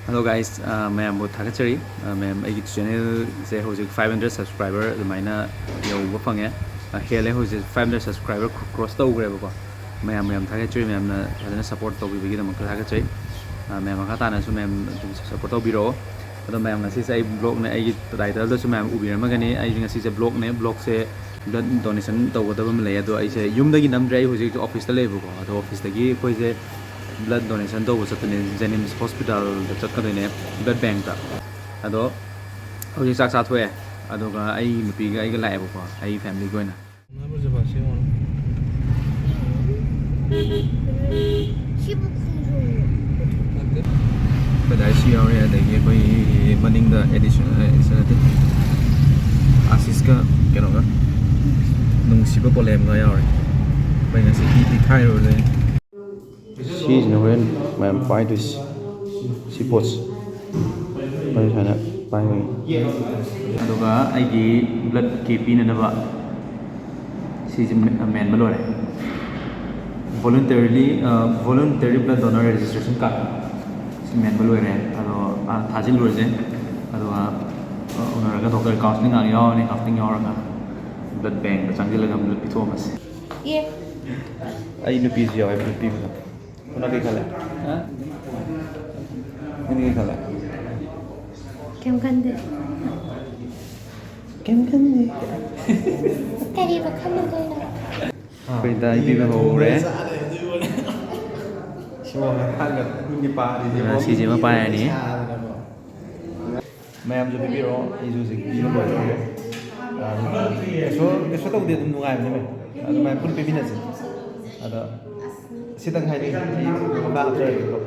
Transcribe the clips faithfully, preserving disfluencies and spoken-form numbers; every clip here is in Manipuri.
Hello guys, ꯑ, ꯃꯌꯥꯝꯕꯨ ꯊꯥꯒꯠꯆꯔꯤ꯫ ꯑ, ꯃꯌꯥꯝ, ꯑꯩꯒꯤ ꯆꯦꯅꯦꯜꯁꯦ ꯍꯧꯖꯤꯛ five hundred subscriber ꯑꯗꯨꯃꯥꯏꯅ ꯌꯧꯕ ꯐꯪꯉꯦ꯫ ꯑ, ꯍꯦꯜꯂꯦ, ꯍꯧꯖꯤꯛ five hundred subscriber cross ꯇꯧꯈ꯭ꯔꯦꯕꯀꯣ꯫ ꯃꯌꯥꯝ, ꯃꯌꯥꯝ ꯊꯥꯒꯠꯆꯔꯤ, ꯃꯌꯥꯝꯅ ꯐꯖꯅ support ꯇꯧꯕꯤꯕꯒꯤꯗꯃꯛꯇ ꯊꯥꯒꯠꯆꯔꯤ꯫ ꯑ, ꯃꯌꯥꯝ ꯃꯈꯥ ꯇꯥꯅꯁꯨ ꯃꯌꯥꯝ ꯑꯗꯨꯝ support ꯇꯧꯕꯤꯔꯛꯑꯣ꯫ ꯑꯗꯣ ꯃꯌꯥꯝ, ꯉꯁꯤꯁꯦ ꯑꯩ vlogꯅꯦ, ꯑꯩꯒꯤ titleꯗꯁꯨ ꯃꯌꯥꯝ ꯎꯕꯤꯔꯝꯃꯒꯅꯤ꯫ ꯑꯩꯁꯦ ꯉꯁꯤꯁꯦ vlogꯅꯦ, vlogꯁꯦ blood donation ꯇꯧꯒꯗꯕ ꯑꯃ ꯂꯩ꯫ ꯑꯗꯣ ꯑꯩꯁꯦ ꯌꯨꯝꯗꯒꯤ ꯅꯝꯗ꯭ꯔꯦ, ꯑꯩ ꯍꯧꯖꯤꯛ officeꯇ ꯂꯩꯕꯀꯣ꯫ ꯑꯗꯣ officeꯇꯒꯤ ꯑꯩꯈꯣꯏꯁꯦ blood donation ꯇꯧꯕ ꯆꯠꯇꯣꯏꯅꯦ, JNIMS hospitalꯗ ꯆꯠꯀꯗꯣꯏꯅꯦ, blood bankꯇ꯫ ꯑꯗꯣ ꯍꯧꯖꯤꯛ ꯆꯥꯛ ꯆꯥꯊꯣꯛꯑꯦ, ꯑꯗꯨꯒ ꯑꯩ ꯅꯨꯄꯤꯒ ꯑꯩꯒ ꯂꯥꯛꯑꯦꯕꯀꯣ, ꯑꯩ familyꯒꯤ ꯑꯣꯏꯅ꯫ ꯁꯤꯕꯨ ꯈꯣꯡꯖꯣꯝ꯫ ꯑꯩꯈꯣꯏ ꯗꯥꯏꯁꯨ ꯌꯥꯎꯔꯦ, ꯑꯗꯒꯤ ꯑꯩꯈꯣꯏ ꯃꯅꯤꯡꯗ ꯑꯦꯗꯤꯁꯟ, ꯑꯦꯗꯤꯁꯟ ꯅꯠꯇꯦ, ꯑꯥꯁꯤꯁꯀ ꯀꯩꯅꯣꯒ, ꯅꯨꯡꯁꯤꯕ ꯄꯣꯂꯦꯝꯒ ꯌꯥꯎꯔꯦ꯫ ꯑꯩꯈꯣꯏ ꯉꯁꯤ ꯇꯤ ꯇꯤ ꯊꯥꯏꯔꯨꯔꯗꯣꯏꯅꯦ꯫ ꯁꯤꯁꯤꯅ ꯍꯣꯔꯦꯟ ꯃꯌꯥꯝ ꯄꯥꯏꯗꯣꯏꯁꯤ꯫ ꯁꯤ ꯄꯣꯠꯁꯤ꯫ ꯍꯣꯔꯦꯟ ꯁꯨꯃꯥꯏꯅ ꯄꯥꯏꯕꯒꯤ꯫ ꯑꯗꯨꯒ ꯑꯩꯒꯤ bloodꯀꯤ ꯄꯤꯅꯅꯕ ꯁꯤꯁꯦ ꯃꯦꯟꯕ ꯂꯣꯏꯔꯦ꯫ Voluntarily, ꯑ, voluntary blood donor registration card ꯁꯤ ꯃꯦꯟꯕ ꯂꯣꯏꯔꯦ꯫ ꯑꯗꯣ, ꯑ, ꯊꯥꯖꯤꯜꯂꯨꯔꯁꯦ꯫ ꯑꯗꯨꯒ, ꯑ, ꯎꯅꯔꯒ doctor counselling ꯉꯥꯏꯍꯥꯛ ꯌꯥꯎꯔꯅꯤ, counselling ꯌꯥꯎꯔꯒ blood bankꯇ ꯆꯪꯁꯤꯜꯂꯒ blood ꯄꯤꯊꯣꯛꯑꯝꯃꯁꯦ꯫ ꯑꯦ꯫ ꯑꯩ ꯅꯨꯄꯤꯁꯨ ꯌꯥꯎꯋꯦ blood ꯄꯤꯕꯗ꯫ ꯅꯪ ꯀꯩ ꯈꯜꯂꯦ? ꯍꯥ? ꯅꯪꯗꯤ ꯀꯩ ꯈꯜꯂꯦ? ꯀꯩꯝ ꯈꯟꯗꯦ꯫ ꯀꯩꯝ ꯈꯟꯗꯦ꯫ ꯀꯔꯤ ꯋꯥꯈꯜ ꯂꯩꯗꯣꯏꯅꯣ? ꯑꯩꯈꯣꯏ ꯗꯥꯏ ꯄꯤꯕ ꯍꯧꯔꯦ꯫ ꯁꯤꯃ ꯍꯥꯟꯅ ꯃꯤꯠ ꯄꯥꯔꯤꯁꯦ꯫ ꯑꯗꯨꯅ ꯁꯤꯁꯤꯃ ꯄꯥꯏꯔꯅꯤ꯫ ꯃꯌꯥꯝꯁꯨ ꯄꯤꯕꯤꯔꯛꯑꯣ, ꯑꯩꯁꯨ ꯍꯧꯖꯤꯛ ꯄꯤꯕ ꯂꯣꯏꯔꯦ꯫ ꯑꯗꯨ ꯀꯩꯁꯨ, ꯀꯩꯁꯨ ꯇꯧꯗꯦ, ꯑꯗꯨꯝ ꯅꯨꯡꯉꯥꯏꯕꯅꯦ ꯚꯥꯏ꯫ ꯑꯗꯨꯃꯥꯏꯅ ꯄꯨꯟꯅ ꯄꯤꯃꯤꯟꯅꯁꯦ꯫ ꯑꯗꯣ ꯁꯤꯇꯪ ꯍꯥꯏꯅꯤꯡꯉꯤ, ꯑꯩ ꯃꯈꯥ ꯍꯥꯞꯆꯔꯒꯦꯀꯣ꯫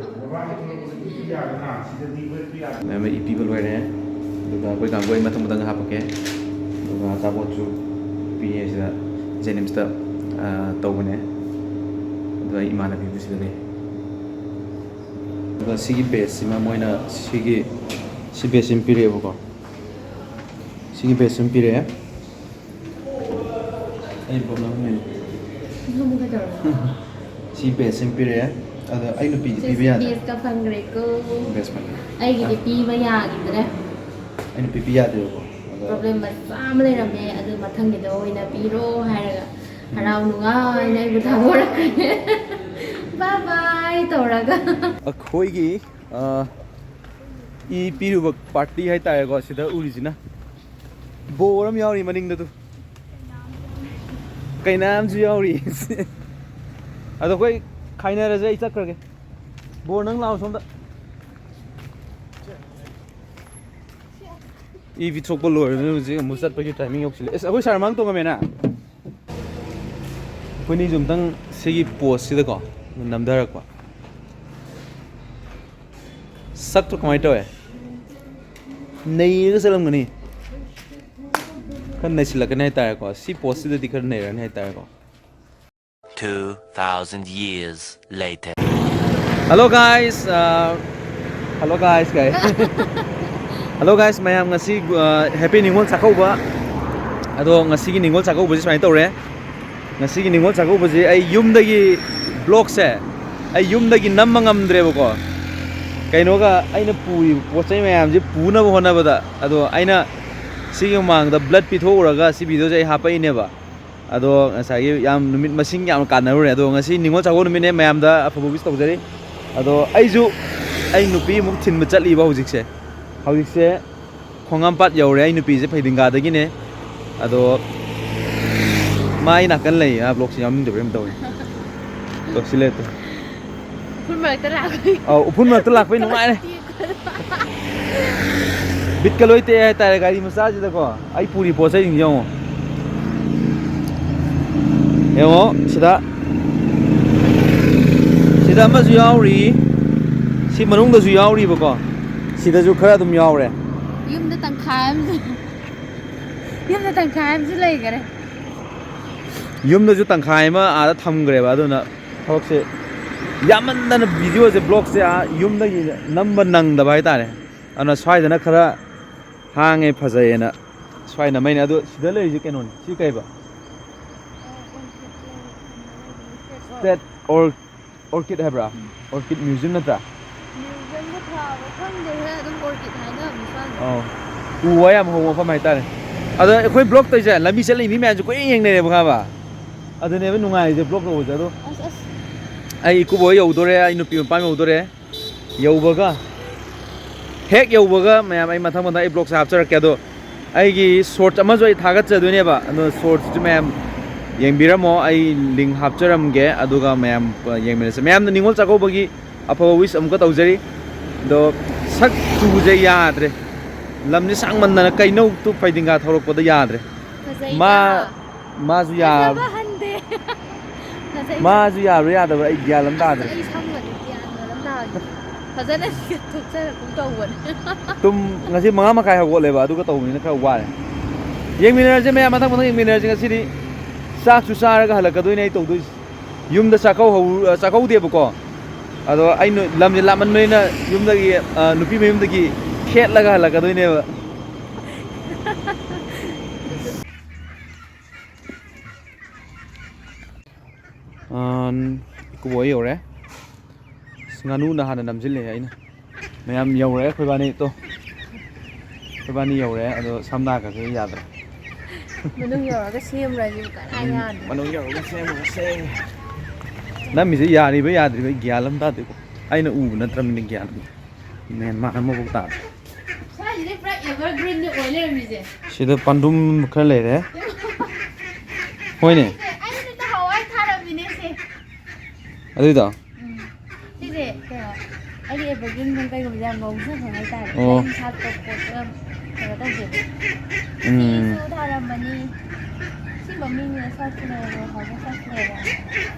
ꯃꯌꯥꯝ ꯏ ꯄꯤꯕ ꯂꯣꯏꯔꯦ꯫ ꯑꯗꯨꯒ ꯑꯩꯈꯣꯏ ꯀꯥꯡꯕꯨ ꯑꯩ ꯃꯊꯪ ꯃꯊꯪ ꯍꯥꯞꯄꯛꯀꯦ꯫ ꯑꯗꯨꯒ ꯑꯆꯥꯄꯣꯠꯁꯨ ꯄꯤꯌꯦ ꯁꯤꯗ, JNIMSꯇ, ꯑ, ꯇꯧꯕꯅꯦ꯫ ꯑꯗꯨꯒ ꯑꯩ ꯏꯃꯥꯟꯅꯕꯤꯕꯨ ꯁꯤꯗ ꯂꯩ꯫ ꯑꯗꯨꯒ ꯁꯤꯒꯤ badgeꯁꯤꯃ ꯃꯣꯏꯅ ꯁꯤꯒꯤ, ꯁꯤ badgeꯁꯤꯃ ꯄꯤꯔꯛꯑꯦꯕꯀꯣ꯫ ꯁꯤꯒꯤ badgeꯁꯤꯃ ꯄꯤꯔꯛꯑꯦ꯫ ꯑꯩ problem ꯂꯩ꯫ ꯁꯤ badgeꯁꯤꯃ ꯄꯤꯔꯛꯑꯦ꯫ ꯑꯗꯣ ꯑꯩ ꯅꯨꯄꯤꯗꯤ ꯄꯤꯕ ꯌꯥꯗꯦ꯫ ꯕꯦꯁꯀ ꯐꯪꯈ꯭ꯔꯦꯀꯣ꯫ ꯕꯦꯁ ꯐꯪꯉꯦ꯫ ꯑꯩꯒꯤꯗꯤ ꯄꯤꯕ ꯌꯥꯈꯤꯗ꯭ꯔꯦ꯫ ꯑꯩ ꯅꯨꯄꯤ ꯄꯤ ꯌꯥꯗꯦꯕꯀꯣ꯫ ꯑꯗꯣ ꯄ꯭ꯔꯣꯕ꯭ꯂꯦꯝ ꯃꯆꯥ ꯑꯃ ꯂꯩꯔꯝꯃꯦ, ꯑꯗꯨ ꯃꯊꯪꯒꯤꯗ ꯑꯣꯏꯅ ꯄꯤꯔꯣ ꯍꯥꯏꯔꯒ ꯍꯔꯥꯎ ꯅꯨꯡꯉꯥꯏꯅ ꯑꯩꯕꯨ ꯊꯥꯗꯣꯔꯛꯈ꯭ꯔꯦ꯫ ꯕꯥꯏ ꯕꯥꯏ ꯇꯧꯔꯒ꯫ ꯑꯩꯈꯣꯏꯒꯤ, ꯑ, ꯏ ꯄꯤꯔꯨꯕ ꯄꯥꯔꯇꯤ ꯍꯥꯏꯇꯥꯔꯦꯀꯣ, ꯁꯤꯗ ꯎꯔꯤꯁꯤꯅ꯫ ꯕꯣꯔ ꯑꯃ ꯌꯥꯎꯔꯤ ꯃꯅꯤꯡꯗꯗꯨ꯫ ꯀꯩꯅꯥ ꯑꯃꯁꯨ ꯌꯥꯎꯔꯤ꯫ ꯑꯗꯣ ꯑꯩꯈꯣꯏ ꯈꯥꯏꯅꯔꯁꯦ, ꯑꯩ ꯆꯠꯈ꯭ꯔꯒꯦ꯫ ꯕꯣꯔ, ꯅꯪ ꯂꯥꯛꯑꯣ ꯁꯣꯝꯗ꯫ ꯏ ꯄꯤꯊꯣꯛꯄ ꯂꯣꯏꯔꯕꯅꯤꯅ ꯍꯧꯖꯤꯛ ꯑꯃꯨꯛ ꯆꯠꯄꯒꯤ ꯇꯥꯏꯃꯤꯡ ꯌꯧꯁꯤꯜꯂꯦ꯫ ꯑꯁ, ꯑꯩꯈꯣꯏ ꯁꯥꯔ ꯃꯥꯡ ꯇꯣꯡꯉꯝꯃꯦꯅ꯫ ꯑꯩꯈꯣꯏꯅꯤꯁꯨ ꯑꯝꯇꯪ ꯁꯤꯒꯤ ꯄꯣꯁꯁꯤꯗꯀꯣ ꯅꯝꯊꯔꯛꯄ꯫ ꯁꯛꯇꯣ ꯀꯃꯥꯏꯅ ꯇꯧꯋꯦ? ꯅꯩꯔꯒ ꯆꯠꯂꯝꯒꯅꯤ꯫ ꯈꯔ ꯅꯩꯁꯤꯜꯂꯛꯀꯅꯤ ꯍꯥꯏꯇꯥꯔꯦꯀꯣ꯫ ꯁꯤ ꯄꯣꯁꯁꯤꯗꯗꯤ ꯈꯔ ꯅꯩꯔꯅꯤ ꯍꯥꯏꯇꯥꯔꯦꯀꯣ꯫ Two thousand years later. Hello guys, uh, hello guys, guys. Hello guys, ꯃꯌꯥꯝ ꯉꯁꯤ, uh, Happy ꯅꯤꯉꯣꯜ ꯆꯥꯛꯀꯧꯕ꯫ ꯑꯗꯣ ꯉꯁꯤꯒꯤ ꯅꯤꯉꯣꯜ ꯆꯥꯛꯀꯧꯕꯁꯦ ꯁꯨꯃꯥꯏꯅ ꯇꯧꯔꯦ꯫ ꯉꯁꯤꯒꯤ ꯅꯤꯉꯣꯜ ꯆꯥꯛꯀꯧꯕꯁꯦ ꯑꯩ ꯌꯨꯝꯗꯒꯤ vlogꯁꯦ ꯑꯩ ꯌꯨꯝꯗꯒꯤ ꯅꯝꯕ ꯉꯝꯗ꯭ꯔꯦꯕꯀꯣ꯫ ꯀꯩꯅꯣꯒ ꯑꯩꯅ ꯄꯨꯔꯤꯕ ꯄꯣꯠ ꯆꯩ ꯃꯌꯥꯝꯁꯦ ꯄꯨꯅꯕ ꯍꯣꯠꯅꯕꯗ, ꯑꯗꯣ ꯑꯩꯅ ꯁꯤꯒꯤ ꯃꯃꯥꯡꯗ blood ꯄꯤꯊꯣꯛꯎꯔꯒ ꯁꯤ videoꯁꯦ ꯑꯩ ꯍꯥꯞꯄꯛꯏꯅꯦꯕ꯫ ꯑꯗꯣ ꯉꯁꯥꯏꯒꯤ ꯌꯥꯝ ꯅꯨꯃꯤꯠ ꯃꯁꯤꯡ ꯌꯥꯝ ꯀꯥꯟꯅꯔꯨꯔꯦ꯫ ꯑꯗꯣ ꯉꯁꯤ ꯅꯤꯉꯣꯜ ꯆꯥꯛꯀꯧꯕ ꯅꯨꯃꯤꯠꯅꯦ, ꯃꯌꯥꯝꯗ ꯑꯐꯕ wish ꯇꯧꯖꯔꯤ꯫ ꯑꯗꯣ ꯑꯩꯁꯨ ꯑꯩ ꯅꯨꯄꯤ ꯑꯃꯨꯛ ꯊꯤꯟꯕ ꯆꯠꯂꯤꯕ ꯍꯧꯖꯤꯛꯁꯦ꯫ ꯍꯧꯖꯤꯛꯁꯦ ꯈꯣꯡꯉꯥꯝꯄꯥꯠ ꯌꯧꯔꯦ꯫ ꯑꯩ ꯅꯨꯄꯤꯁꯦ ꯐꯩꯗꯤꯡꯒꯥꯗꯒꯤꯅꯦ꯫ ꯑꯗꯣ ꯃꯥ ꯑꯩ ꯅꯥꯀꯟ ꯂꯩ꯫ ꯑꯥ, vlogꯁꯦ ꯌꯥꯎꯅꯤꯡꯗꯕ꯭ꯔꯥ ꯀꯩꯅꯣꯝ ꯇꯧꯋꯤ꯫ ꯇꯧꯁꯤꯜꯂꯦ ꯑꯗꯣ꯫ ꯎꯐꯨꯜ ꯃꯔꯛꯇ ꯂꯥꯛꯄꯩ꯫ ꯑꯧ, ꯎꯐꯨꯜ ꯃꯔꯛꯇ ꯂꯥꯛꯄꯩ ꯅꯨꯡꯉꯥꯏꯔꯦ꯫ ꯕꯤꯠꯀ ꯂꯣꯏ ꯇꯦꯛꯑꯦ ꯍꯥꯏꯇꯥꯔꯦ ꯒꯥꯔꯤ ꯃꯆꯥꯁꯤꯗꯀꯣ꯫ ꯑꯩ ꯄꯨꯔꯤ ꯄꯣꯠ ꯆꯩꯁꯤꯡꯁꯦ ꯌꯦꯡꯉꯣ꯫ ꯌꯦꯡꯉꯣ ꯁꯤꯗ꯫ ꯁꯤꯗ ꯑꯃꯁꯨ ꯌꯥꯎꯔꯤ꯫ ꯁꯤ ꯃꯅꯨꯡꯗꯁꯨ ꯌꯥꯎꯔꯤꯕꯀꯣ꯫ ꯁꯤꯗꯁꯨ ꯈꯔ ꯑꯗꯨꯝ ꯌꯥꯎꯔꯦ꯫ ꯌꯨꯝꯗ ꯇꯪꯈꯥꯏ ꯑꯃꯁꯨ, ꯌꯨꯝꯗ ꯇꯪꯈꯥꯏ ꯑꯃꯁꯨ ꯂꯩꯈꯔꯦ꯫ ꯌꯨꯝꯗꯁꯨ ꯇꯪꯈꯥꯏ ꯑꯃ ꯑꯥꯗ ꯊꯝꯈ꯭ꯔꯦꯕ꯫ ꯑꯗꯨꯅ ꯊꯕꯛꯁꯦ ꯌꯥꯝꯃꯟꯗꯅ videoꯁꯦ, vlogꯁꯦ ꯑꯥ ꯌꯨꯝꯗꯒꯤ ꯅꯝꯕ ꯅꯪꯗꯕ ꯍꯥꯏꯇꯥꯔꯦ꯫ ꯑꯗꯨꯅ ꯁ꯭ꯋꯥꯏꯗꯅ ꯈꯔ ꯍꯥꯡꯉꯦ, ꯐꯖꯩꯌꯦꯅ ꯁ꯭ꯋꯥꯏ ꯅꯝꯃꯛꯏꯅꯦ꯫ ꯑꯗꯣ ꯁꯤꯗ ꯂꯩꯔꯤꯁꯦ ꯀꯩꯅꯣꯅꯦ꯫ ꯁꯤ ꯀꯩꯕ? State or ꯑꯣꯔꯀꯤꯗ ꯍꯥꯏꯕ꯭ꯔꯥ? ꯑꯣꯔꯀꯤꯗ ꯃ꯭ꯌꯨꯖꯤꯌꯝ ꯅꯠꯇ꯭ꯔꯥ? ꯃ꯭ꯌꯨꯖꯤꯌꯝꯒ ꯊꯥꯕ ꯈꯪꯗꯦꯍꯦ, ꯑꯗꯨꯝ ꯑꯣꯔꯀꯤꯗ ꯍꯥꯏꯅꯕꯅꯤ ꯁ꯭ꯋꯥꯏꯗ꯫ ꯑꯧ꯫ ꯎ ꯋꯥ ꯌꯥꯝ ꯍꯧꯕ ꯃꯐꯝ ꯍꯥꯏꯇꯥꯔꯦ꯫ ꯑꯗꯣ ꯑꯩꯈꯣꯏ ꯕ꯭ꯂꯣꯛ ꯇꯧꯔꯤꯁꯦ ꯂꯝꯕꯤ ꯆꯠꯂꯤ ꯃꯤ ꯃꯌꯥꯝꯁꯦ ꯀꯣꯏꯌꯦꯡ ꯌꯦꯡꯅꯔꯦꯕ, ꯈꯪꯉꯕ? ꯑꯗꯨꯅꯦꯕ ꯅꯨꯡꯉꯥꯏꯔꯤꯁꯦ ꯕ꯭ꯂꯣꯛ ꯇꯧꯕꯁꯦ꯫ ꯑꯗꯣ ꯑꯁ, ꯑꯁ꯫ ꯑꯩ ꯏꯀꯨꯕꯣꯛ ꯍꯣꯏ ꯌꯧꯗꯣꯔꯦ, ꯑꯩ ꯅꯨꯄꯤ ꯃꯄꯥꯝ ꯌꯧꯗꯣꯔꯦ꯫ ꯌꯧꯕꯒ, ꯍꯦꯛ ꯌꯧꯕꯒ ꯃꯌꯥꯝ ꯑꯩ ꯃꯊꯪ ꯃꯊꯪ ꯑꯩ ꯕ꯭ꯂꯣꯛꯁꯦ ꯍꯥꯞꯆꯔꯛꯀꯦ꯫ ꯑꯗꯣ ꯑꯩꯒꯤ ꯁꯣꯔꯠꯁ ꯑꯃꯁꯨ ꯑꯩ ꯊꯥꯒꯠꯆꯗꯣꯏꯅꯦꯕ꯫ ꯑꯗꯣ ꯁꯣꯔꯠꯁꯇꯨ ꯃꯌꯥꯝ ꯌꯦꯡꯕꯤꯔꯝꯃꯣ, ꯑꯩ ꯂꯤꯡ ꯍꯥꯞꯆꯔꯝꯒꯦ, ꯑꯗꯨꯒ ꯃꯌꯥꯝ ꯌꯦꯡꯃꯤꯟꯅꯁꯦ꯫ ꯃꯌꯥꯝꯅ ꯅꯤꯉꯣꯜ ꯆꯥꯛꯀꯧꯕꯒꯤ ꯑꯐꯕ ꯋꯤꯁ ꯑꯃꯨꯛꯀ ꯇꯧꯖꯔꯤ꯫ ꯑꯗꯣ ꯁꯛ ꯆꯨꯁꯦ ꯌꯥꯗ꯭ꯔꯦ, ꯂꯝꯁꯦ ꯁꯥꯡꯃꯟꯗꯅ ꯀꯩꯅꯧ ꯇꯨ ꯐꯩꯗꯤꯡꯒꯥ ꯊꯧꯔꯛꯄꯗ ꯌꯥꯗ꯭ꯔꯦ꯫ ꯐꯖꯩꯗ꯫ ꯃꯥ ꯃꯥꯁꯨ ꯌꯥ-, ꯐꯖꯕ ꯍꯟꯗꯦ꯫ ꯐꯖꯩ꯫ ꯃꯥꯁꯨ ꯌꯥꯕ꯭ꯔꯥ ꯌꯥꯗꯕ꯭ꯔꯥ ꯑꯩ ꯒ꯭ꯌꯥꯟ ꯑꯃ ꯇꯥꯗ꯭ꯔꯦ꯫ ꯑꯩ ꯁꯝꯒꯗꯤ ꯒ꯭ꯌꯥꯟ ꯃꯦꯟ ꯑꯃ ꯇꯥꯗꯦ꯫ ꯐꯖꯅ ꯊꯨꯞꯆꯔꯛꯀꯨꯝ ꯇꯧꯕꯅꯦ꯫ ꯇꯨꯝ ꯉꯁꯤ ꯃꯉꯥ ꯃꯈꯥꯏ ꯍꯧꯒꯠꯂꯦꯕ, ꯑꯗꯨꯒ ꯇꯧꯕꯅꯤꯅ ꯈꯔ ꯋꯥꯔꯦ꯫ ꯌꯦꯡꯃꯤꯟꯅꯔꯁꯦ ꯃꯌꯥꯝ, ꯃꯊꯪ ꯃꯊꯪ ꯌꯦꯡꯃꯤꯟꯅꯔꯁꯦ꯫ ꯉꯁꯤꯗꯤ ꯆꯥꯛꯁꯨ ꯆꯥꯔꯒ ꯍꯜꯂꯛꯀꯗꯣꯏꯅꯦ ꯑꯩ ꯇꯧꯗꯣꯏꯁꯦ꯫ ꯌꯨꯝꯗ ꯆꯥꯛꯀꯧ ꯍꯧ-, ꯑ, ꯆꯥꯛꯀꯧꯗꯦꯕꯀꯣ꯫ ꯑꯗꯣ ꯑꯩ ꯅꯨ-, ꯂꯝꯁꯦ ꯂꯥꯞꯃꯟꯕꯅꯤꯅ ꯌꯨꯝꯗꯒꯤ, ꯑ, ꯅꯨꯄꯤ ꯃꯌꯨꯝꯗꯒꯤ ꯈꯦꯠꯂꯒ ꯍꯜꯂꯛꯀꯗꯣꯏꯅꯦꯕ꯫ ꯑꯥ, ꯏꯀꯨꯕꯣꯛ ꯌꯧꯔꯦ꯫ ꯑꯁ, ꯉꯥꯅꯨꯅ ꯍꯥꯟꯅ ꯅꯝꯁꯤꯜꯂꯦ ꯑꯩꯅ꯫ ꯃꯌꯥꯝ ꯌꯧꯔꯦ ꯑꯩꯈꯣꯏꯕꯥꯅꯤ ꯇꯣ꯫ ꯑꯩꯈꯣꯏꯕꯥꯅꯤ ꯌꯧꯔꯦ, ꯑꯗꯣ ꯁꯝꯅꯥ ꯀꯛꯄ ꯌꯥꯗ꯭ꯔꯦ꯫ ꯃꯅꯨꯡ ꯌꯧꯔꯒ ꯁꯦꯝꯕ꯭ꯔꯁꯤꯕꯨ ꯀꯅꯥ ꯎꯝ, ꯌꯥꯗ꯭ꯔꯦ? ꯃꯅꯨꯡ ꯌꯧꯔꯒ ꯁꯦꯝꯃꯨꯔꯁꯦ꯫ ꯅꯝꯃꯤꯁꯦ ꯌꯥꯔꯤꯕ ꯌꯥꯗ꯭ꯔꯤꯕ ꯑꯩ ꯒ꯭ꯌꯥꯟ ꯑꯃ ꯇꯥꯗꯦꯀꯣ꯫ ꯑꯩꯅ ꯎꯕ ꯅꯠꯇ꯭ꯔꯕꯅꯤꯅ ꯒ꯭ꯌꯥꯟ ꯃꯦꯟ ꯃꯥꯟ ꯑꯃꯐꯥꯎ ꯇꯥꯗꯦ꯫ ꯁ꯭ꯋꯥꯏꯁꯤꯗꯤ ꯄꯨꯔꯥ ꯑꯦꯚꯔꯒ꯭ꯔꯤꯟꯅꯤ ꯑꯣꯏ ꯂꯩꯔꯝꯃꯤꯁꯦ꯫ ꯁꯤꯗ ꯄꯥꯟꯗꯨꯝ ꯈꯔ ꯂꯩꯔꯦ꯫ ꯍꯣꯏꯅꯦ꯫ ꯑꯩꯁꯦ, ꯑꯩꯅ ꯅꯍꯥꯟꯋꯥꯏ ꯊꯥꯔꯝꯃꯤꯅꯦ ꯁꯦ꯫ ꯑꯗꯨꯏꯗꯣ? ꯎꯝ꯫ ꯁꯤꯁꯦ ꯀꯩꯅꯣ, ꯑꯩꯒꯤ ꯑꯦꯚꯔꯒ꯭ꯔꯤꯟ ꯀꯩꯒꯨꯝꯕꯁꯦ ꯌꯥꯝ ꯉꯧꯖꯕ ꯍꯥꯏꯇꯥꯔꯦ꯫ ꯑꯣ꯫ ꯑꯩ ꯁꯥꯠꯄ ꯄꯣꯠꯇꯣ ꯌꯥꯝ ꯀꯩꯅꯣ ꯇꯧꯗꯦꯕ꯫ ꯎꯝ꯫ ꯁꯤꯁꯨ ꯊꯥꯔꯝꯃꯅꯤ꯫ ꯁꯤ ꯃꯃꯤꯡꯁꯤꯅ ꯁꯥꯠꯄꯅꯦꯕ, ꯍꯧꯕ ꯁꯥꯠꯄꯅꯦꯕ꯫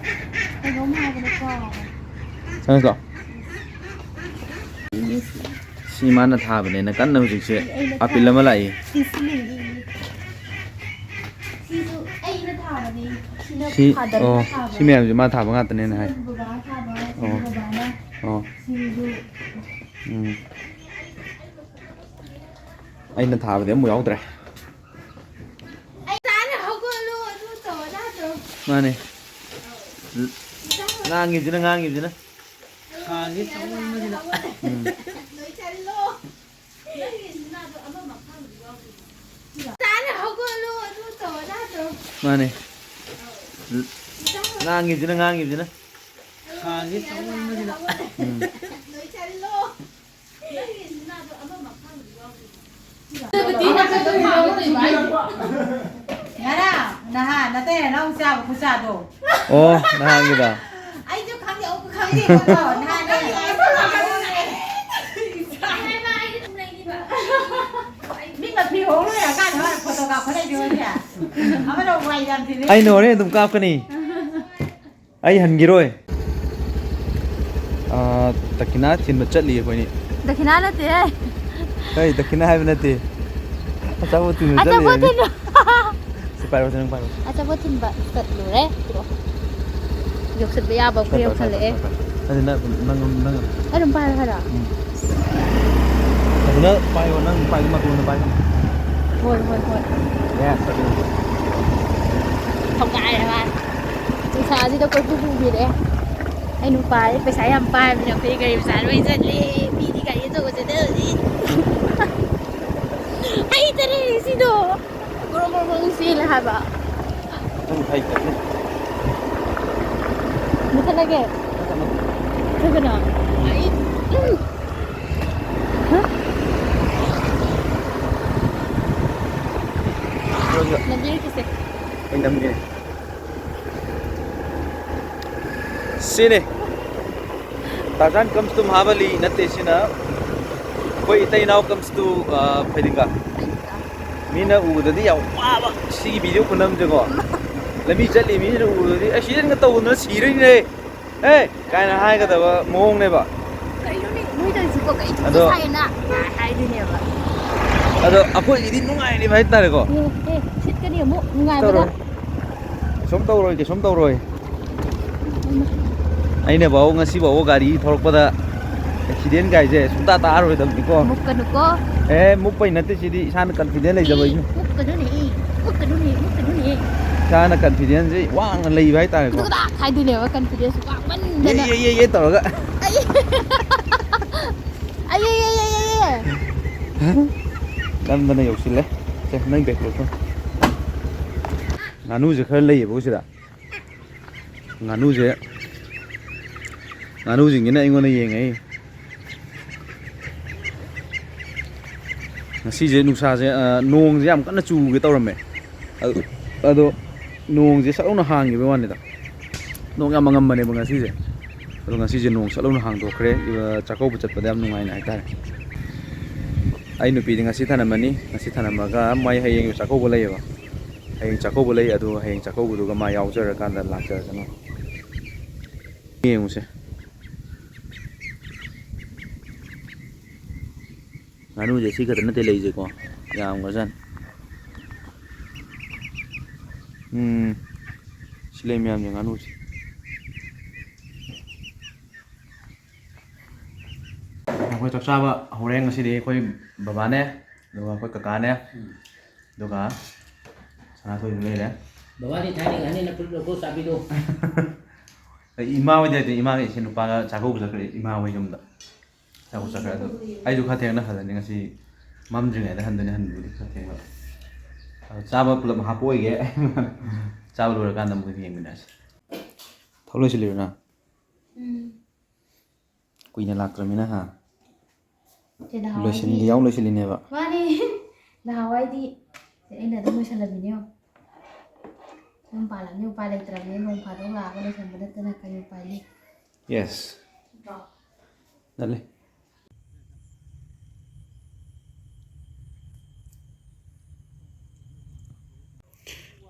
ꯀꯩꯅꯣꯝ ꯍꯥꯏꯕꯅꯦ, ꯀꯥꯎꯔꯦ꯫ ꯆꯪꯉꯁꯤ ꯂꯥꯎ꯫ ꯁꯤ ꯃꯥꯅ ꯊꯥꯕꯅꯦꯅ ꯀꯟꯅ ꯍꯧꯖꯤꯛꯁꯦ ꯑꯄꯤꯜ ꯑꯃ ꯂꯥꯛꯏ꯫ ꯁꯤꯁꯨ ꯑꯩꯅ ꯊꯥꯕꯅꯦ꯫ ꯁꯤꯅ ꯁꯤ, ꯐꯥꯗꯔꯅ ꯑꯣ, ꯊꯥꯕ꯫ ꯁꯤ ꯃꯌꯥꯝꯁꯦ ꯃꯥ ꯊꯥꯕ ꯉꯥꯛꯇꯅꯦꯅ ꯍꯥꯏ꯫ ꯁꯤꯅ ꯕꯕꯥ ꯊꯥꯕ, ꯁꯤꯅ ꯑꯣ꯫ ꯕꯕꯥꯅ꯫ ꯑꯣ꯫ ꯁꯤꯁꯨ ꯎꯝ꯫ ꯑꯩꯅ ꯊꯥꯕꯗꯤ ꯑꯃꯨꯛ ꯌꯥꯎꯗ꯭ꯔꯦ꯫ ꯑꯩ ꯇꯥꯅ ꯍꯧꯒꯠꯂꯣ, ꯑꯗꯨ ꯇꯧ, ꯑꯗꯥ ꯇꯧ꯫ ꯃꯥꯅꯦ꯫ ꯉꯥꯡꯉꯤꯕꯁꯤꯅ, ꯉꯥꯡꯉꯤꯕꯁꯤꯅ꯫ ꯎꯝ꯫ ꯃꯥꯅꯦ꯫ ꯉꯥꯡꯉꯤꯕꯁꯤꯅ, ꯉꯥꯡꯉꯤꯕꯁꯤꯅ꯫ ꯎꯝ꯫ ꯉꯔꯥꯡ ꯅꯍꯥꯟ ꯅꯇꯩ ꯅꯅꯥꯎ ꯆꯥꯕ ꯈꯨꯆꯥꯗꯣ꯫ ꯑꯣ, ꯅꯍꯥꯟꯒꯤꯗꯣ꯫ ꯑꯩꯁꯨ ꯈꯪꯗꯦ, ꯑꯃꯨꯛ ꯈꯪꯗꯦꯕꯀꯣ, ꯅꯍꯥꯟꯅꯦ꯫ ꯃꯤ ꯃꯐꯤ ꯍꯣꯡ ꯂꯣꯏꯔꯀꯥꯟꯗ ꯃꯥꯅ ꯐꯣꯇꯣ ꯀꯥꯞꯈꯠꯂꯛꯏꯁꯦ ꯍꯧꯖꯤꯛ꯫ ꯑꯃꯅ ꯋꯥꯏ ꯌꯥꯝ ꯆꯤꯜꯂꯤ꯫ ꯑꯩꯅ ꯍꯣꯔꯦꯟ ꯑꯗꯨꯝ ꯀꯥꯞꯀꯅꯤ꯫ ꯑꯩ ꯍꯟꯈꯤꯔꯣꯏ꯫ ꯑꯥ, ꯗꯈꯤꯅꯥ ꯊꯤꯟꯕ ꯆꯠꯂꯤ ꯑꯩꯈꯣꯏꯅꯤ꯫ ꯗꯈꯤꯅꯥ ꯅꯠꯇꯦꯍꯦ꯫ ꯀꯩ ꯗꯈꯤꯅꯥ ꯍꯥꯏꯕ ꯅꯠꯇꯦ꯫ ꯑꯆꯥꯄꯣꯠ ꯊꯤꯟꯕ ꯆꯠꯂꯤ ꯑꯆꯥꯄꯣꯠ ꯍꯥꯏꯕꯅꯤ꯫ ꯊꯤꯟꯕ꯫ ꯁꯤ ꯄꯥꯏꯔꯣ, ꯁꯤ ꯅꯪ ꯄꯥꯏꯔꯣ꯫ ꯑꯆꯥꯄꯣꯠ ꯊꯤꯟꯕ ꯆꯠꯂꯨꯔꯦ꯫ ꯄꯤꯔꯛꯑꯣ꯫ ꯌꯧꯁꯤꯟꯕ ꯌꯥꯕ ꯑꯩꯈꯣꯏ ꯆꯠꯂꯣ, ꯆꯠꯂꯣ, ꯌꯧꯁꯜꯂꯛꯑꯦ꯫ ꯆꯠꯂꯣ꯫ ꯑꯗꯨ ꯅꯪ, ꯅꯪ, ꯅꯪ꯫ ꯑꯗꯨꯝ ꯄꯥꯏꯔꯣ ꯍꯥꯏꯔꯣ? ꯎꯝ꯫ ꯐꯖꯅ ꯄꯥꯏꯌꯣ, ꯅꯪ ꯄꯥꯏꯗꯣ ꯃꯇꯣꯟꯗ ꯄꯥꯏꯌꯣ꯫ ꯍꯣꯏ, ꯍꯣꯏ, ꯍꯣꯏ꯫ Yes, ꯑꯗꯨ꯫ ꯊꯧꯒꯥꯏꯔꯦ ꯃꯥ꯫ ꯅꯨꯡꯁꯥꯁꯤꯗ ꯀꯣꯏꯄꯨ ꯄꯨꯕꯤꯔꯛꯑꯦ꯫ ꯑꯩ ꯅꯨꯄꯥꯁꯦ ꯄꯩꯁꯥ ꯌꯥꯝ ꯄꯥꯏꯕꯅꯤꯅ ꯑꯩꯈꯣꯏꯗꯤ ꯒꯥꯔꯤ ꯃꯆꯥ ꯂꯣꯏ ꯆꯠꯂꯦ꯫ ꯃꯤꯗꯤ ꯒꯥꯔꯤ ꯑꯆꯧꯕ ꯆꯠꯅꯔꯤ꯫ ꯍꯩꯇꯔꯦ ꯁꯤꯗꯣ꯫ ꯒ꯭ꯔꯣꯡ ꯒ꯭ꯔꯣꯡ ꯒ꯭ꯔꯣꯡ ꯆꯦꯜꯂꯦ ꯍꯥꯏꯕ꯫ ꯅꯪ ꯍꯩꯇꯕꯅꯤ꯫ ꯃꯨꯊꯠꯂꯒꯦ? ꯃꯨꯊꯠꯂꯣ꯫ ꯃꯨꯊꯠꯀꯅꯣ? ꯑꯩ, ꯎꯝ꯫ ꯅꯝꯕꯤꯔꯛꯀꯦꯁꯦ꯫ ꯑꯩ ꯅꯝꯒꯦ꯫ ꯁꯤꯅꯤ꯫ Tarzan comes to Mahabali ꯅꯠꯇꯦ ꯁꯤꯅ꯫ ꯑꯩꯈꯣꯏ ꯏꯇꯩ ꯏꯅꯥꯎ comes to, ꯑ, ꯐꯩꯗꯤꯡꯒꯥ꯫ ꯃꯤꯅ ꯎꯕꯗꯗꯤ ꯌꯥꯝ ꯋꯥꯕ ꯁꯤꯒꯤ video ꯈꯨꯅꯝꯁꯦꯀꯣ꯫ ꯂꯝꯕꯤ ꯆꯠꯂꯤ ꯃꯤꯅ ꯎꯕꯗꯗꯤ, "ꯑꯁ, accidentꯒ ꯇꯧꯗꯅ ꯁꯤꯔꯣꯏꯅꯦ꯫ ꯍꯦ!" ꯀꯥꯏꯅ ꯍꯥꯏꯒꯗꯕ ꯃꯑꯣꯡꯅꯦꯕ꯫ "ꯀꯩꯅꯣꯅꯦ ꯃꯣꯏ ꯇꯧꯔꯤꯁꯤꯕꯣ? ꯀꯩ ꯑꯗꯣ ꯁꯥꯏꯅ?" ꯍꯥꯏꯗꯣꯏꯅꯦꯕ꯫ ꯑꯗꯣ ꯑꯩꯈꯣꯏꯒꯤꯗꯤ ꯅꯨꯡꯉꯥꯏꯔꯤꯕ ꯍꯥꯏꯇꯥꯔꯦꯀꯣ꯫ ꯑꯦ, ꯑꯦ, ꯁꯤꯠꯀꯅꯤ ꯑꯃꯨꯛ ꯅꯨꯡꯉꯥꯏꯕꯗ꯫ ꯇꯧꯔꯣꯏ꯫ ꯀꯩꯁꯨꯝ ꯇꯧꯔꯣꯏ, ꯀꯩꯁꯨꯝ ꯇꯧꯔꯣꯏ꯫ ꯑꯩꯅ ꯐꯥꯎ ꯉꯁꯤ ꯐꯥꯎꯕ ꯒꯥꯔꯤ ꯊꯧꯔꯛꯄꯗ accident ꯀꯥꯏꯁꯦ ꯁꯨꯡꯇꯥ ꯇꯥꯔꯔꯣꯏꯗꯕꯅꯤꯀꯣ꯫ ꯃꯨꯛꯀꯅꯨꯀꯣ꯫ ꯑꯦ, ꯃꯨꯛꯄꯩ ꯅꯠꯇꯦ ꯁꯤꯗꯤ, ꯏꯁꯥꯅ confident ꯂꯩꯖꯕꯩꯅꯤ꯫ ꯃꯨꯛꯀꯅꯨꯅꯦ, ꯃꯨꯛꯀꯅꯨꯅꯦ, ꯃꯨꯛꯀꯅꯨꯅꯦ꯫ ꯏꯁꯥꯅ confidence ꯁꯦ ꯋꯥꯡꯅ ꯂꯩꯕ ꯍꯥꯏꯇꯥꯔꯦꯀꯣ꯫ ꯗꯨꯗꯥꯛ ꯍꯥꯏꯗꯣꯏꯅꯦꯕ, confidence ꯌꯦ, ꯋꯥꯡꯃꯟꯗꯅ꯫ ꯌꯦ, ꯌꯦ, ꯌꯦ ꯇꯧꯔꯒ꯫ ꯑꯩ, ꯑꯩ, ꯑꯩ, ꯑꯩ, ꯑꯩ, ꯑꯩ꯫ ꯅꯝꯗꯅ ꯌꯧꯁꯤꯜꯂꯦ꯫ ꯁꯦ, ꯅꯪ bag ꯂꯧꯊꯣꯛ꯫ ꯉꯥꯅꯨꯁꯦ ꯈꯔ ꯂꯩꯌꯦꯕꯀꯣ ꯁꯤꯗ꯫ ꯉꯥꯅꯨꯁꯦ, ꯉꯥꯅꯨꯁꯤꯡꯁꯤꯅ ꯑꯩꯉꯣꯟꯗ ꯌꯦꯡꯉꯛꯏ꯫ ꯉꯁꯤꯁꯦ ꯅꯨꯡꯁꯥꯁꯦ, ꯑ, ꯅꯣꯡꯁꯦ ꯌꯥꯝ ꯀꯟꯅ ꯆꯨꯒꯦ ꯇꯧꯔꯝꯃꯦ꯫ ꯑꯗꯨ, ꯑꯗꯣ ꯅꯣꯡꯁꯦ ꯁꯠ ꯂꯥꯎꯅ ꯍꯥꯡꯈꯤꯕꯩ ꯋꯥꯅꯤꯗ꯫ ꯅꯣꯡ ꯌꯥꯝ ꯃꯪꯉꯝꯕꯅꯦꯕ ꯉꯁꯤꯁꯦ꯫ ꯑꯗꯣ ꯉꯁꯤꯁꯦ ꯅꯣꯡ ꯁꯠ ꯂꯥꯎꯅ ꯍꯥꯡꯗꯣꯛꯈ꯭ꯔꯦ꯫ ꯑ, ꯆꯥꯛꯀꯧꯕ ꯆꯠꯄꯗ ꯌꯥꯝ ꯅꯨꯡꯉꯥꯏꯅ ꯍꯥꯏꯇꯥꯔꯦ꯫ ꯑꯩ ꯅꯨꯄꯤꯗꯤ ꯉꯁꯤ ꯊꯅꯝꯃꯅꯤ꯫ ꯉꯁꯤ ꯊꯅꯝꯃꯒ ꯃꯥꯏ ꯍꯌꯦꯡ ꯆꯥꯛꯀꯧꯕ ꯂꯩꯌꯦꯕ꯫ ꯍꯌꯦꯡ ꯆꯥꯛꯀꯧꯕ ꯂꯩ, ꯑꯗꯨ ꯍꯌꯦꯡ ꯆꯥꯛꯀꯧꯕꯗꯨꯒ ꯃꯥ ꯌꯥꯎꯖꯔꯀꯥꯟꯗ ꯂꯥꯛꯆꯔꯁꯅꯨ꯫ ꯌꯦꯡꯉꯨꯁꯦ꯫ ꯉꯥꯅꯨꯁꯦ ꯁꯤ ꯈꯛꯇ ꯅꯠꯇꯦ ꯂꯩꯁꯦꯀꯣ, ꯌꯥꯝꯈ꯭ꯔꯖꯥꯠꯅꯤ꯫ ꯎꯝ, ꯁꯤ ꯂꯩ ꯃꯌꯥꯝꯁꯦ ꯉꯥꯅꯨꯁꯦ꯫ ꯑꯩꯈꯣꯏ ꯆꯥꯛ ꯆꯥꯕ ꯍꯧꯔꯦ ꯉꯁꯤꯗꯤ꯫ ꯑꯩꯈꯣꯏ ꯕꯕꯥꯅꯦ, ꯑꯗꯨꯒ ꯑꯩꯈꯣꯏ ꯀꯀꯥꯅꯦ, ꯎꯝ꯫ ꯑꯗꯨꯒ ꯁꯅꯥꯊꯣꯏꯁꯨ ꯂꯩꯔꯦ꯫ ꯕꯕꯥꯗꯤ ꯊꯥꯏꯅꯒꯤ ꯑꯍꯟꯅꯤꯅ ꯐꯨꯔꯤꯠ ꯂꯧꯊꯣꯛ ꯆꯥꯕꯤꯗꯣ꯫ ꯑꯩ ꯏꯃꯥ ꯍꯣꯏꯗꯗꯤ ꯏꯃꯥꯒ ꯏꯆꯦ ꯅꯨꯄꯥꯒ ꯆꯥꯛꯀꯧꯕ ꯆꯠꯈ꯭ꯔꯦ ꯏꯃꯥ ꯍꯣꯏ ꯌꯨꯝꯗ꯫ ꯆꯥꯛꯀꯧꯕ ꯆꯠꯈ꯭ꯔꯦ꯫ ꯑꯗꯣ ꯑꯩꯁꯨ ꯈꯔ ꯊꯦꯡꯅ ꯍꯜꯂꯅꯤ ꯉꯁꯤ, ꯃꯝꯗ꯭ꯔꯤꯉꯩꯗ ꯍꯟꯗꯣꯏꯅꯦ꯫ ꯍꯟꯕꯨꯗꯤ ꯈꯔ ꯊꯦꯡꯅ꯫ ꯑꯗꯣ ꯆꯥꯕ ꯄꯨꯂꯞ ꯍꯥꯞꯄ ꯑꯣꯏꯒꯦ꯫ ꯆꯥꯕ ꯂꯣꯏꯔꯀꯥꯟꯗ ꯑꯃꯨꯛ ꯌꯦꯡꯃꯤꯟꯅꯔꯁꯤ꯫ ꯊꯕꯛ ꯂꯣꯏꯁꯤꯜꯂꯤꯔꯣ ꯅꯪ? ꯎꯝ꯫ ꯀꯨꯏꯅ ꯂꯥꯛꯇ꯭ꯔꯃꯤꯅ, ꯍꯥ? ꯁꯦ ꯅꯍꯥꯟꯋꯥꯏꯗꯤ ꯂꯣꯏꯁꯤꯟꯒꯦ ꯌꯥꯎ ꯂꯣꯏꯁꯤꯜꯂꯤꯅꯦꯕ꯫ ꯃꯥꯅꯦ꯫ ꯅꯍꯥꯟꯋꯥꯏꯗꯤ ꯁꯦ ꯑꯩꯅ ꯑꯗꯨꯝ ꯂꯣꯏꯁꯜꯂꯝꯃꯤꯅꯦ ꯌꯦꯡꯉꯣ꯫ ꯌꯨꯝ ꯄꯥꯜꯂꯝꯅꯤꯅ ꯎꯄꯥꯏ ꯂꯩꯇ꯭ꯔꯕꯅꯤꯅ ꯅꯣꯡ ꯐꯥꯗꯣꯛ ꯂꯥꯛꯑꯒ ꯂꯣꯏꯁꯟꯕ ꯅꯠꯇꯅ ꯀꯔꯤ ꯎꯄꯥꯏ ꯂꯩ? Yes꯫ ꯅꯠꯇ꯭ꯔꯣ? ꯅꯠꯂꯦ꯫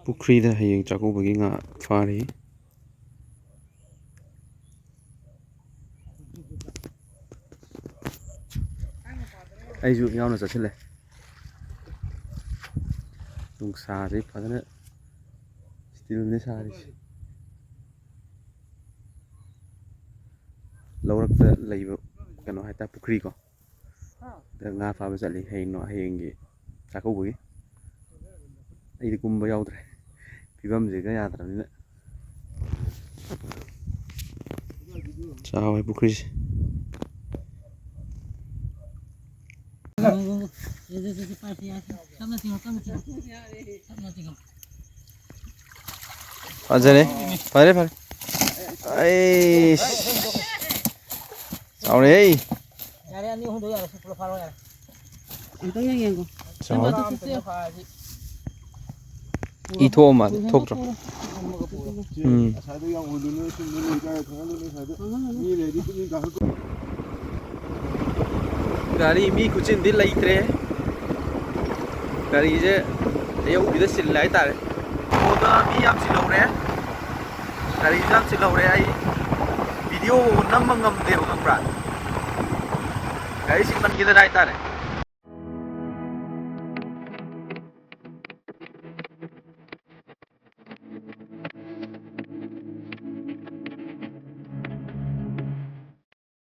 ꯄꯨꯈ꯭ꯔꯤꯗ ꯍꯌꯦꯡ ꯆꯥꯛꯀꯧꯕꯒꯤ ꯉꯥ ꯐꯥꯔꯤ꯫ ꯑꯩꯁꯨ ꯌꯥꯎꯅ ꯆꯠꯁꯤꯜꯂꯦ꯫ ꯅꯨꯡꯁꯥꯁꯦ ꯐꯖꯅ ꯁ꯭ꯇꯤꯜꯅꯦ ꯁꯥꯔꯤꯁꯦ꯫ ꯂꯧꯔꯛꯇ ꯂꯩꯕ ꯀꯩꯅꯣ ꯍꯥꯏꯇꯥꯔꯦ, ꯄꯨꯈ꯭ꯔꯤꯀꯣ꯫ ꯗ ꯉꯥ ꯐꯥꯕ ꯆꯠꯂꯤ ꯍꯌꯦꯡ ꯅꯣ-, ꯍꯌꯦꯡꯒꯤ ꯆꯥꯛꯀꯧꯕꯒꯤ꯫ ꯑꯩꯗꯤ ꯀꯨꯝꯕ ꯌꯥꯎꯗ꯭ꯔꯦ꯫ ꯐꯤꯕꯝꯁꯤꯒ ꯌꯥꯗ꯭ꯔꯕꯅꯤꯅ꯫ ꯆꯥꯎꯋꯦ ꯄꯨꯈ꯭ꯔꯤꯁꯦ꯫ ꯐꯖꯔꯦ꯫ ꯐꯔꯦ, ꯐꯔꯦ꯫ ꯑꯩꯁ꯫ ꯆꯥꯎꯔꯦꯍꯦ꯫ ꯌꯥꯔꯦ, ꯑꯅꯤ ꯑꯍꯨꯝꯗꯣ ꯌꯥꯔꯦ, ꯁꯤ ꯄꯨꯂꯞ ꯐꯥꯔꯣ ꯌꯥꯔꯦ꯫ ꯑꯝꯇꯪ ꯌꯦꯡꯉꯦ꯫ ꯆꯥꯎꯔꯦ꯫ ꯏ ꯊꯣꯛꯑ ꯃꯥꯜꯂꯦ, ꯊꯣꯛꯇ꯭ꯔꯣ? ꯎꯝ꯫ ꯒꯥꯔꯤ ꯃꯤ ꯈꯨꯆꯤꯟꯗꯤ ꯂꯩꯇ꯭ꯔꯦ꯫ ꯒꯥꯔꯤꯁꯦ ꯑꯌꯧꯕꯤꯗ ꯆꯤꯜꯂꯦ ꯍꯥꯏꯇꯥꯔꯦ꯫ ꯑꯣꯗ ꯃꯤ ꯌꯥꯝ ꯆꯤꯜꯍꯧꯔꯦ꯫ ꯒꯥꯔꯤꯁꯨ ꯌꯥꯝ ꯆꯤꯜꯍꯧꯔꯦ꯫ ꯑꯩ ꯚꯤꯗꯤꯑꯣ ꯅꯝꯕ ꯉꯝꯗꯦꯕ, ꯈꯪꯕ꯭ꯔꯥ? ꯒꯥꯔꯤ ꯆꯤꯟꯃꯟꯈꯤꯗꯅ ꯍꯥꯏꯇꯥꯔꯦ꯫